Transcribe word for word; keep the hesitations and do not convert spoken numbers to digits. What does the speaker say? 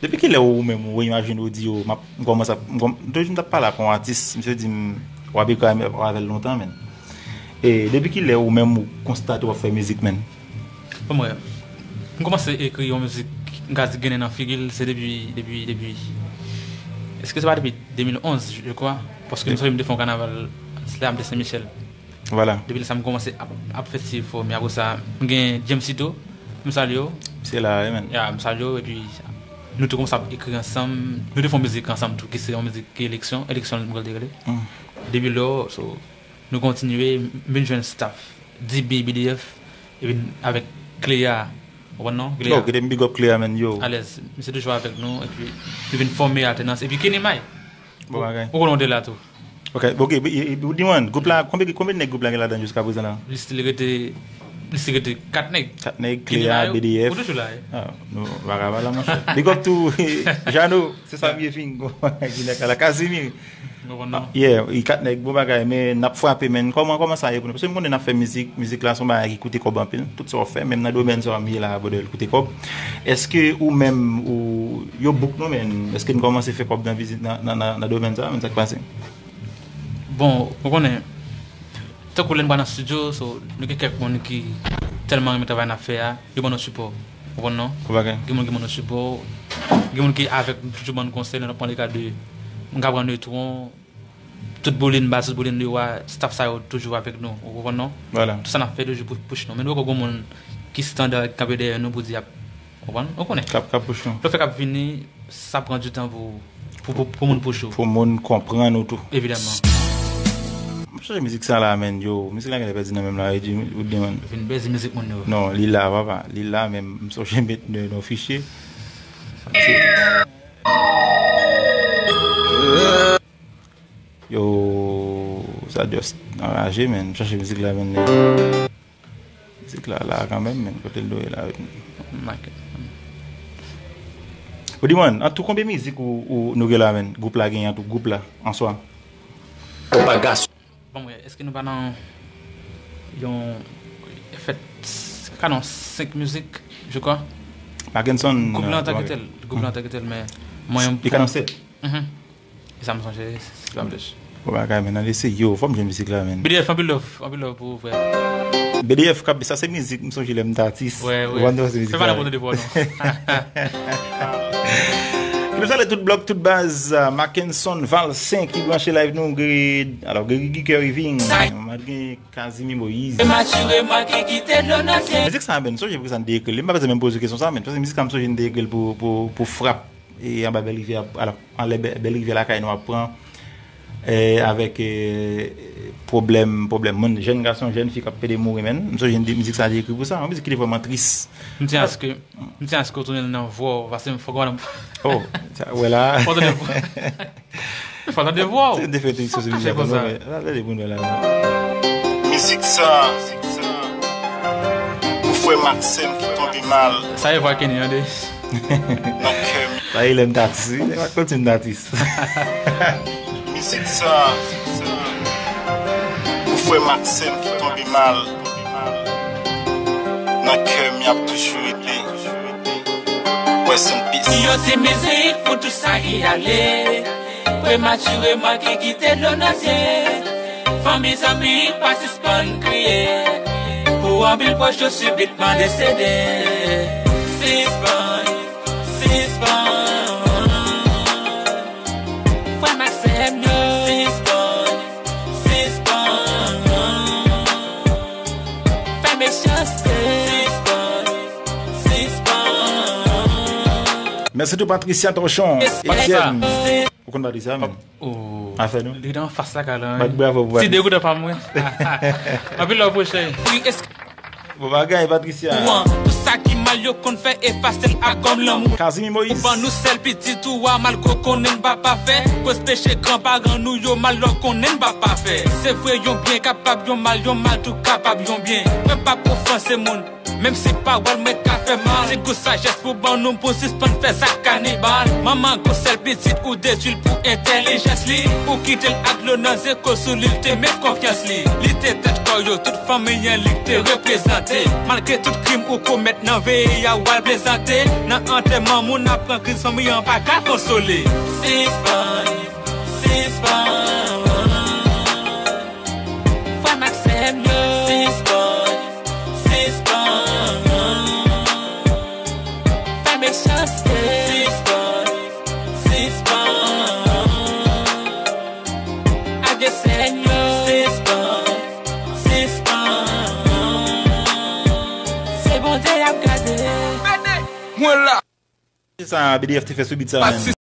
Depi kilè ou menm ou imajine ou di yo, m ap, m kòmanse ap, m kòm-, m toujou m t ap pale ak yon atis, misye di m, w ap ekri avè l lontan, menn. E depi kilè ou menm ou konstate w ap fè mizik, menn? Bon, mwen, m kòmanse ekri yon mizik, m ka di gennen nan figi l, se depi, depi, depi, èske se pa depi de mil onz, je crois? Paske m sonje m te fè yon kanaval, se lè a m te Sen Michèl. Vwala. Depi lè sa, m kòmanse ap, ap fè ti efò, men apre sa, m gen James Ito, m salye w. Se la, wi, menn. Ya, m salye w, epi nou te kòmanse ap ekri ansanm, nou te fè yon mizik ansanm tou, ki se yon mizik ki Eleksyon, Eleksyon m kwè l te rele. Depi lò, so, nou kontinye, m vin jwenn staff, D B, B D F, epi avèk Cléa, ou konprann non? Cléa. Yo, kite m big up Cléa, menn, yo. Alèz, misye toujou avèk nou, epi nou vin fòme Altènans, epi Kenny May. Bon bagay. Ou konnen w te la tou. Ok, ok, e, e, ou di mwen, gwoup la, konbyen, konbyen nèg gwoup la gen ladan l jiska prezan la? Li still rete, li still rete kat nèg. Kat nèg, Cléa, B D F. Ou toujou la, wi. Ah, nou pa ka pale, monchè. Big up to Jano, se sa m ye fin, ki nèg la, Casimir. Nou konn non. Yeah, e kat nèg, bon bagay, men n ap frape, men kòman, kòman sa ye pou nou? Paske m konnen n ap fè mizik, mizik la se yon bagay ki koute kòb anpil, tout sa w ap fè, menm nan domèn sa w ap ye la, brother, l koute kòb. Èske ou menm, ou, yo book nou, men èske n kòmanse fè kòb nan mizik, nan, nan, nan, nan domèn sa, men sa k pase? Bon, ou konnen, tankou lè n pral nan estidyo, so, nou gen kèk moun ki tèlman renmen travay n ap fè a, yo ban nou sipò. Ou konprann non? Ou pa gen. Gen moun ki ban nou sipò, gen moun ki avèk nou, toujou ban nou konsèy, lè n ap pran le ka de, m ka pran Neutron, tout Bolin, Baz, tout Bolin, Lewa, staff sa yo toujou avèk nou. Ou konprann non? Vwala. Tout sa n ap fè toujou pou push nou. Men nou poko gen moun ki estanda, ki kanpe dèyè nou pou di ap, ou konprann? Ou konnen. K ap, k ap push nou. Lè w fè k ap vini, sa pran du tan pou, pou, pou, pou moun push ou. Pou moun konprann ou tou. Evidaman. M ap chache mizik sa la, menn, yo. Mizik la genlè pèdi nan men m la, yo di, ou di, menn. Vin pèdi mizik moun yo. Non, li la, papa. Li la, men m sonje met nan, nan fichye. Yo, sa just anraje, menn. M chache mizik la, menn. Mizik la la kanmenm, menn, kote l dwe la. Ou di mwen, an tou konbyen mizik ou, ou nou gen la, menn? Gwoup la genyen an tou, gwoup la, an swa. Ou pa gason. Bon, mwen, èske nou pa nan yon fèt, ka nan senk mizik, je crois? Mackenson, gwoup la antanke tèl, gwoup la antanke tèl, men mwen, li ka nan sèt. Mhm. E sa m sonje, se pa plis. Bon bagay, men, nan lese yo, fò m jwenn mizik la, men. B D F, anpil love, anpil love pou ou, frè. B D F, kap, sa se mizik, m sonje lè m t atis. Wè, wè. Ou konn se mizik la. Fè pa nan pwote de vwa, non. Nou salye tout blòk, tout baz, uh, Mackenson Valcin ki branche live nou, Gre-, alò, Gre-, Gre-, Gre-, Gre-, Riving, m ap gen Casimir Moïse. Mizik sa, men, m sonje pou sa n te ekri l. M pa bezwen menm poze kesyon sa, men, paske mizik sa, m sonje n te ekri l pou, pou, pou frap. E anba Bèl Rivyè, alò, anlè Bè-, Bèl Rivyè lakay nou ap pran, e, avèk, e, pwoblèm, pwoblèm moun, jèn gason, jèn fi k ap pede mouri, menn. M sonje n di mizik sa te ekri pou sa, yon mizik ki te vrèman tris. M tyen aske, m tyen aske w tounen l nan vwa w, paske m fòk wè nan. Oh, sa, wè la. Fò tande vwa. Fò tande vwa w. Se yon definitif sou mizik la, non, men, la, tande moun wè la, non. Mizik sa, pou frè Maxime ki tonbe mal. Sa e vwa Kenny an de. Nan kè m. Sa e lè m t atis, wi. Lè m t atis. Mizik sa, pou frè Maxime ki tonbe mal. Nan kè m, y ap toujou rete. Rest in peace. Yo di mizik pou tout sa ki ale. Prematireman ki kite dlo nan zye. Fanmi, zanmi, pa sispann kriye. Pou anpil pwòch yo sibitman desede. Sispann, sispann. Frè m ak sè m yo. Sispann, sispann. Fè mechanste. Sispann, sispann. Mèsi tou Patricia Torchon, Etienne. Ou konn Patricia, men? Oh. Afè nou. Li nan fas la, kalan. Bat bravo pou Patricia. Ti degoute pa mwen. Anpil love pou cheri. Wi, èske Bon bagay, Patricia. Pou sa ki mal yo konn fè efase l ak gòm lanmou. Casimir Moïse. Ou ban nou sèl pitit ou a, malgre w konnen n pa pafè. Koz peche granparan nou yo mal, lè w konnen n pa pafè. Se vre, yon byen kapab yon mal, yon mal tou kapab yon byen. Mwen p ap ofanse moun. Menm si pawòl mwen ka fè mal, se gwo sajès pou ban nou pou sispann fè zak kanibal. Manman gon sèl pitit ou detwi l pou entèlijans li. Ou kite l ak dlo nan zye koz sou li l te met konfyans li. Li te tèt kò yo, tout fanmi an li te reprezante. Malgre tout krim ou komèt nan veyi a w al plezante. Nan antèman moun ap pran kriz, fanmi an pa ka konsole. Sispann, sispann. Frè m ak sè m yo. Sispann, sispann. Fè mechanste. Sispann, sispann. Ak sè m yo. Sispann, sispann. Se Bondye y ap gade. Mwen la. Se sa B D F te fè sou beat sa menm.